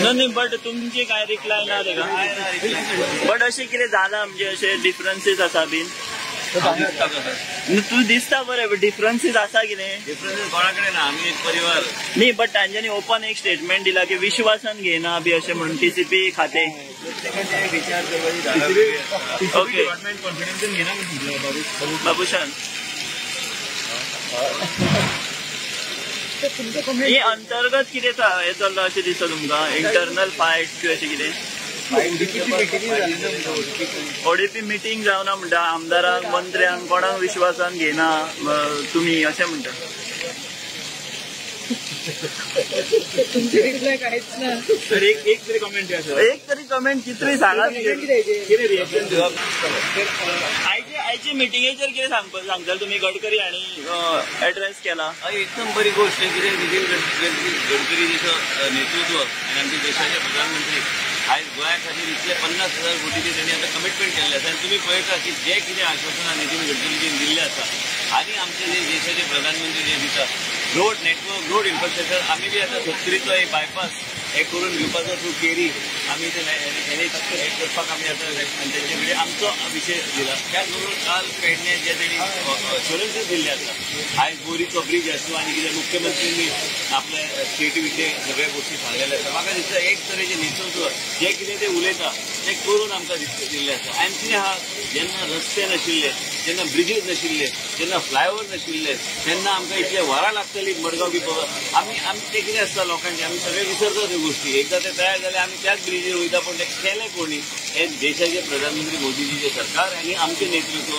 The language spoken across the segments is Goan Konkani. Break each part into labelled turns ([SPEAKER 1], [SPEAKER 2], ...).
[SPEAKER 1] न्ही बट तुमची काय रिप्लाय ना तेका. बट अशें कितें जालां म्हणजे अशे डिफरन्सीस आसा बीन? तूं दिसता बरें, बट डिफरन्सीस आसा कितें?
[SPEAKER 2] डिफरन्सीस कोणा कडेन ना, आमी एक परिवार.
[SPEAKER 1] न्ही बट तांच्यांनी ओपन एक स्टेटमेंट दिला की विश्वासान घेयना बी अशें म्हणून टीसीपी खातें.
[SPEAKER 2] विचार करपाची.
[SPEAKER 1] ओके बाबूशान, हे अंतर्गत कितें हें चल्लां अशें दिसता तुमकां? इंटरनल फायट बी अशें कितें? ओडीपी मिटींग जावना म्हणटा, आमदारांक मंत्र्यांक कोणाक विश्वासान घेयना तुमी अशें म्हणटा.
[SPEAKER 3] एक तरी कमेंट,
[SPEAKER 1] एक तरी कमेंट कितली सांगा. आयचे मिटिंगेचेर कितें सांगतले तुमी? गडकरी हांणी एड्रेस केला.
[SPEAKER 2] एकदम बरी गोष्ट कितें नितीन गडकरीचो नेतृत्व आनी आमच्या देशाचे प्रधानमंत्री आयज गोंया खातीर इतले 50,000 कोटीचे त्यांनी आतां कमिटमेंट केल्लें आसा. आनी तुमी पळयता की जे कितें आश्वासनां नितीन गडकरीजीन दिल्लें आसा आनी आमचे जे देशाचे प्रधानमंत्री जे दिता रोड नेटवर्क, रोड इन्फ्रास्ट्रक्चर, आमी बी आतां सत्तरीचो एक बायपास हे करून घेवपाचो थ्रू केरी आमी ते हे करपाक आमी आतां तेंचे कडेन आमचो विशय दिला. त्याच बरोबर काल पेडणे जे तेणी अश्योरन्सीस दिल्ले आसा, आयज बोरीचो ब्रीज आसूं आनी कितें मुख्यमंत्र्यांनी आपले स्टेटी विशय सगळे गोश्टी सांगलेले आसा. म्हाका दिसता एक तरेचें नेतृत्व जे कितें ते उलयता तें करून आमकां दिल्लें आसा. आनी कितें आहा, जेन्ना रस्ते नाशिल्ले, जेन्ना ब्रिजीस नाशिल्ले, जेन्ना फ्लायओवर नाशिल्ले, तेन्ना आमकां इतले वरां लागतली मडगांव बी आमी आमी ते कितें आसता लोकांचे आमी सगळे विसरता त्यो गोश्टी. एकदां ते तयार जाले आमी त्याच ब्रिजीर वयता, पूण ते केले कोणी? हे देशाचे प्रधानमंत्री मोदीजीचे सरकार आनी आमचें नेतृत्व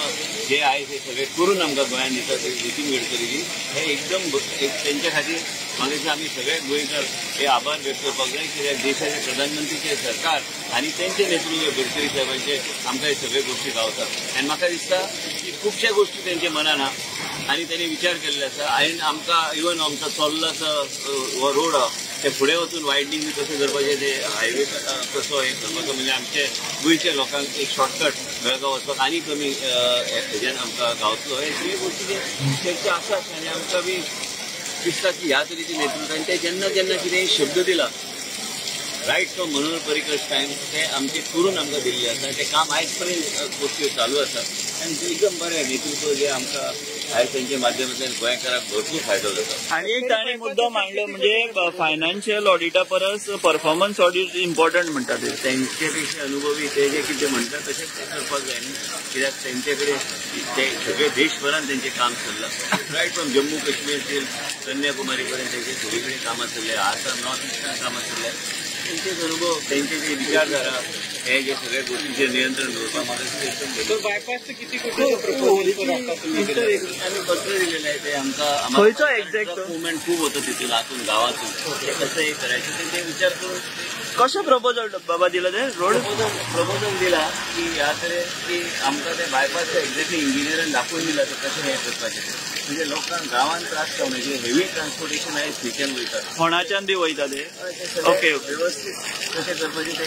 [SPEAKER 2] जे आयज हे सगळे करून आमकां गोंयांत दिता ते नितीन गडकरीजी हे एकदम एक तेंच्या खातीर म्हाका दिसता आमी सगळे गोंयकार हे आभार व्यक्त करपाक जाय. कित्याक देशाचे प्रधानमंत्रीचे सरकार आनी तेंचें नेतृत्व गडकरी साहेबांचे आमकां हे सगळे गोश्टी गावता. आनी म्हाका दिसता की खुबश्या गोश्टी तेंच्या मनान आहा आनी तेणी विचार केल्ले आसा. आनी आमकां इवन आमचो चोल्लाचो हो रोड आहा ते फुडें वचून वायडनींग बी कशें करपाचें, ते हायवे कसो हें करपाचो, म्हणजे आमचे गोंयच्या लोकांक एक शॉर्टकट बेळगांव वचपाक आनी कमी हेज्यान आमकां गावतलो. हे सगळे गोश्टी चर्चा आसात आनी आमकां बी दिसता की ह्या तरेचें नेतृत्व. आनी ते जेन्ना जेन्ना कितें शब्द दिला right from Manohar Parrikar time ते आमचे करून आमकां दिल्ले आसा. तें काम आयज पर्यंत गोश्टी चालू आसा आनी एकदम बरें नेतृत्व जें आमकां आयज तेंच्या माध्यमांतल्यान गोंयकारांक भरपूर फायदो जाता.
[SPEAKER 1] आनी एक ताणें मुद्दो मांडलो म्हणजे फायनान्शियल ऑडिटा परस परफॉर्मन्स ऑडिट इम्पॉर्टंट म्हणटा ते.
[SPEAKER 2] तेंचे पेक्षा अनुभवी ते जे कितें म्हणटा तशेंच ते करपाक जाय न्ही, कित्याक तेंचे कडेन ते सगळे देशभरान तेंचें काम चल्लां. Right from Jammu Kashmir till Kanyakumari पर्यंत तेंचे सगळे कडेन कामां चल्ल्या, आसाम नॉर्थ इस्टान कामां चल्ल्या. तेंचेच अनुभव, तेंचे जे विचारधारा हे जे सगळे गोष्टीचेर नियंत्रण दवरपाक म्हाका एकदम.
[SPEAKER 3] बायपासचे किती कोटी
[SPEAKER 2] आमी पत्र दिलेलं आहे ते आमकां.
[SPEAKER 1] खंयचो एक्झॅक्ट
[SPEAKER 2] मुवमेंट खूब होतं तितून आतून गांवातून, ते कसं हे करायचं ते विचार करून.
[SPEAKER 1] कशें प्रपोजल बाबा दिला ते रोड
[SPEAKER 2] प्रपोजल दिला की ह्या तरेन की आमकां ते बायपास एक्झॅक्टली इंजिनियरान दाखोवन दिला ते कशें हें करपाचें, म्हणजे लोकांक गांवांत त्रास जावं नये. हेवी ट्रान्सपोर्टेशन आयज थंयच्यान वयता,
[SPEAKER 1] फोंडाच्यान बी वयता ते. ओके,
[SPEAKER 2] व्यवस्थीत कशें करपाचें ते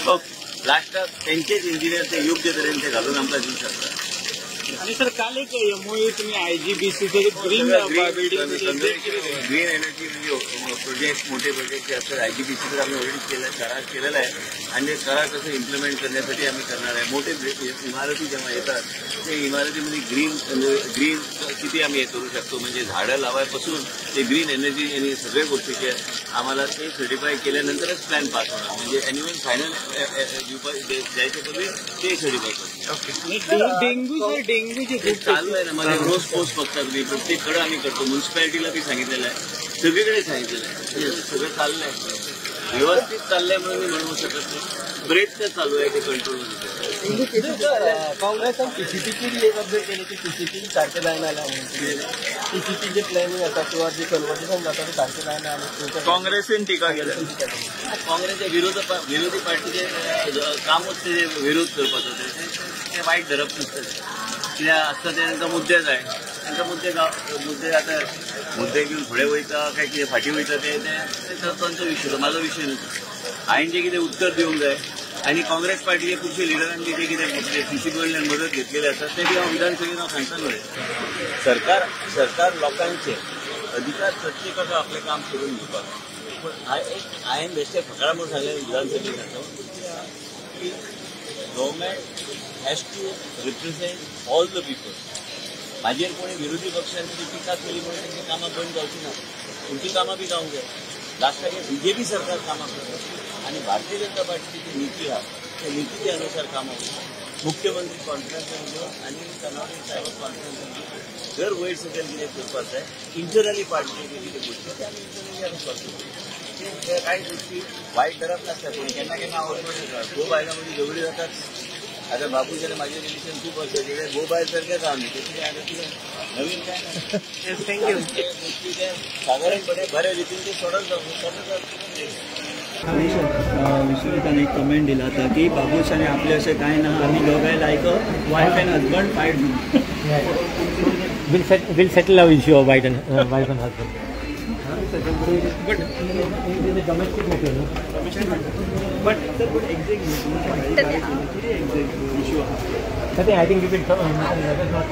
[SPEAKER 2] लास्टाक तेंचेच इंजिनियर ते योग्य तरेन ते घालून आमकां दिवंक शकता.
[SPEAKER 3] आणि सर काल एक एमओयू तुम्ही आयजीबीसीचे ग्रीन
[SPEAKER 2] ग्रीन एनर्जी म्हणजे प्रोजेक्ट, मोठे प्रोजेक्ट जे असतात आयजीबीसीचे आम्ही ऑलरेडी केलं, करार केलेला आहे आणि ते करार कसं इम्प्लिमेंट करण्यासाठी आम्ही करणार आहे. मोठे इमारती जेव्हा येतात ते इमारतीमध्ये ग्रीन ग्रीन किती आम्ही हे करू शकतो, म्हणजे झाडं लावायपासून ते ग्रीन एनर्जी आणि सगळ्या गोष्टीचे आम्हाला ते सर्टिफाय केल्यानंतरच प्लॅन पास होणार. म्हणजे एन्युअल फायनल द्यायच्या पूर्वी ते सर्टिफाय करतो.
[SPEAKER 3] डेंग्यू सर, डेंग्यूचे खूप
[SPEAKER 2] चालू आहे ना, मध्ये रोज पोस्ट बघतात तुम्ही, प्रत्येककडे आम्ही करतो. म्युन्सिपॅलिटीला बी सांगितलेलं आहे, सगळीकडे सांगितलेलं आहे, सगळं चाललंय व्यवस्थित चाललंय म्हणून मी म्हणू शकत नाही. प्रयत्न चालू आहे ते कंट्रोलमध्ये.
[SPEAKER 4] काँग्रेसान पीसीपीची एक अपडेट केली की पीसीपी सारकें जायना म्हणून, पीसीपी जे प्लॅनिंग आसा किंवा जे कन्वर्सेशन जाता ते सारकें जायना.
[SPEAKER 1] काँग्रेसीन टिका केल्या.
[SPEAKER 2] काँग्रेसच्या विरोधी पार्टीचे कामूच ते विरोध करपाचो, ते वायट धरप नासता. कित्याक आसता ते तांकां मुद्दे जाय, तांकां मुद्दे आतां मुद्दे घेवन फुडें वयता काय कितें फाटीं वयता ते तांचो विशय, म्हाजो विशय न्हू. हांवें जें कितें उत्तर दिवंक जाय आनी काँग्रेस पार्टीचे खुबशे लिडरांनी जे कितें सीसी कडल्यान मदत घेतलेली आसा ते बी हांव विधानसभेन हांव सांगता न्हय. सरकार सरकार लोकांचे अधिकार प्रत्येकाचो आपलें काम करून घेवपाक. पूण हांवें बेश्टे फकाणां म्हूण सांगलें विधानसभेन की government has to represent all the people. म्हाजेर कोणी विरोधी पक्षान तरी टिका केली म्हणून तेंची कामां बंद जावची ना, तुमची कामां बी जावंक जाय. लास्टाक बीजेपी सरकार कामां करता आनी भारतीय जनता पार्टीची जी नीती आहा त्या नितीच्या अनुसार कामां वयता. मुख्यमंत्री कॉन्फरन्सान घेवन आनी कर्नाटक साहेब कॉन्फरन्सान घेवन जर वयर सकयल कितें करपाक जाय इंटरनली पार्टीचे कितें गोश्टी ते आमी इंटरनली आमी सॉल्व करता. ते कांय गोश्टी वायट धरप नासता कोणी केन्ना केन्ना आवडटा. घोव बायलां मदीं झगडी जातात. आतां बापूचें आनी म्हाजें रिलेशन खूब वर्सांचें, घोव बायल सारकेंच आमी, तशें आतां कितें नवीन काय ना.
[SPEAKER 3] Thank you.
[SPEAKER 2] ते गोश्टी ते सादारणपणे बऱ्या रितीन ते सोडत जावं.
[SPEAKER 1] विश्वजितान एक कमेंट दिला होता की बाबूश आनी आपले अशें कांय ना, आमी दोगांय like wife and husband fight.
[SPEAKER 5] We'll settle our issue of wife and husband. But it is a domestic matter, no?
[SPEAKER 1] But sir, but exact exact issue आहा?
[SPEAKER 5] Nothing. I think we will let us not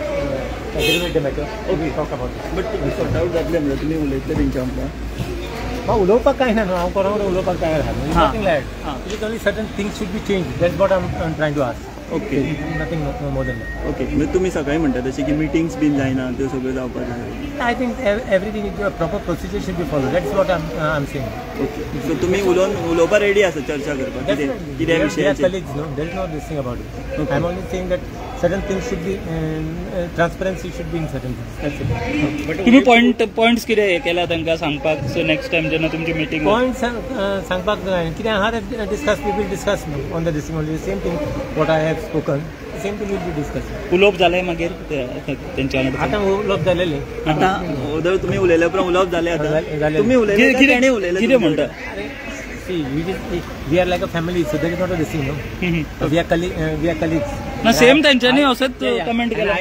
[SPEAKER 5] aggravate the matter.
[SPEAKER 1] Okay.
[SPEAKER 5] We'll talk about it.
[SPEAKER 1] But तुमी सॉर्ट आउट जातले म्हणल्यार तुमी उलयतले तेंच्या वांगडा?
[SPEAKER 5] म्हाका उलोवपाक कांय ना न्हू, हांव कोणा वांगडा उलोवपाक तयार आहा. Nothing like
[SPEAKER 1] हां.
[SPEAKER 5] It is only certain things should be change. That's what I am trying to ask.
[SPEAKER 1] Okay.
[SPEAKER 5] Nothing more than that.
[SPEAKER 1] Okay, म्हणजे तुमी सकाळी म्हणटा तशें की मिटिंग्स बीन जायना त्यो सगळ्यो जावपाक जाय.
[SPEAKER 5] I think everything is proper procedure should be follow. That's what I am saying.
[SPEAKER 1] Okay, so तुमी उलोवपाक रेडी आसा चर्चा करपाक कितें कित्या
[SPEAKER 5] We are
[SPEAKER 1] विशयाचेर?
[SPEAKER 5] colleagues, no? There is no this thing about it.
[SPEAKER 1] Okay.
[SPEAKER 5] I'm only saying that certain things should be, transparency should be in certain things. That's it.
[SPEAKER 3] तुम्ही पॉयंट्स कितें हे केला तांकां सांगपाक? सो नेक्स्ट टायम जेन्ना तुमची मिटींग
[SPEAKER 5] Points सांगपाक जाय कितें आहा तें discuss, we will discuss on the this thing only. Same thing what I have spoken, same thing will be discussed.
[SPEAKER 3] उलोवप जालें मागीर तेंच्या वांगडा?
[SPEAKER 5] आतां उलोवप जालेलें.
[SPEAKER 1] आतां उदर तुमी उलयल्या उपरांत उलोवप जालें आतां?
[SPEAKER 5] जालें.
[SPEAKER 1] तुमी उलयले काय तेणें उलयलें?
[SPEAKER 3] कितें म्हणटा?
[SPEAKER 5] See, we are like a family, so there is not a this thing, no? We are colleagues.
[SPEAKER 3] ना सेम त्यांच्यानी असंच कमेंट केला.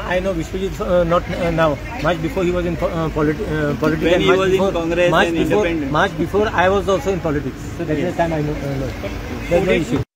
[SPEAKER 5] I know Vishwajit not now. Much before he was in politics.
[SPEAKER 1] When he was in Congress and independent.
[SPEAKER 5] Much before I was also in politics. So that is the time I know. There is no issue.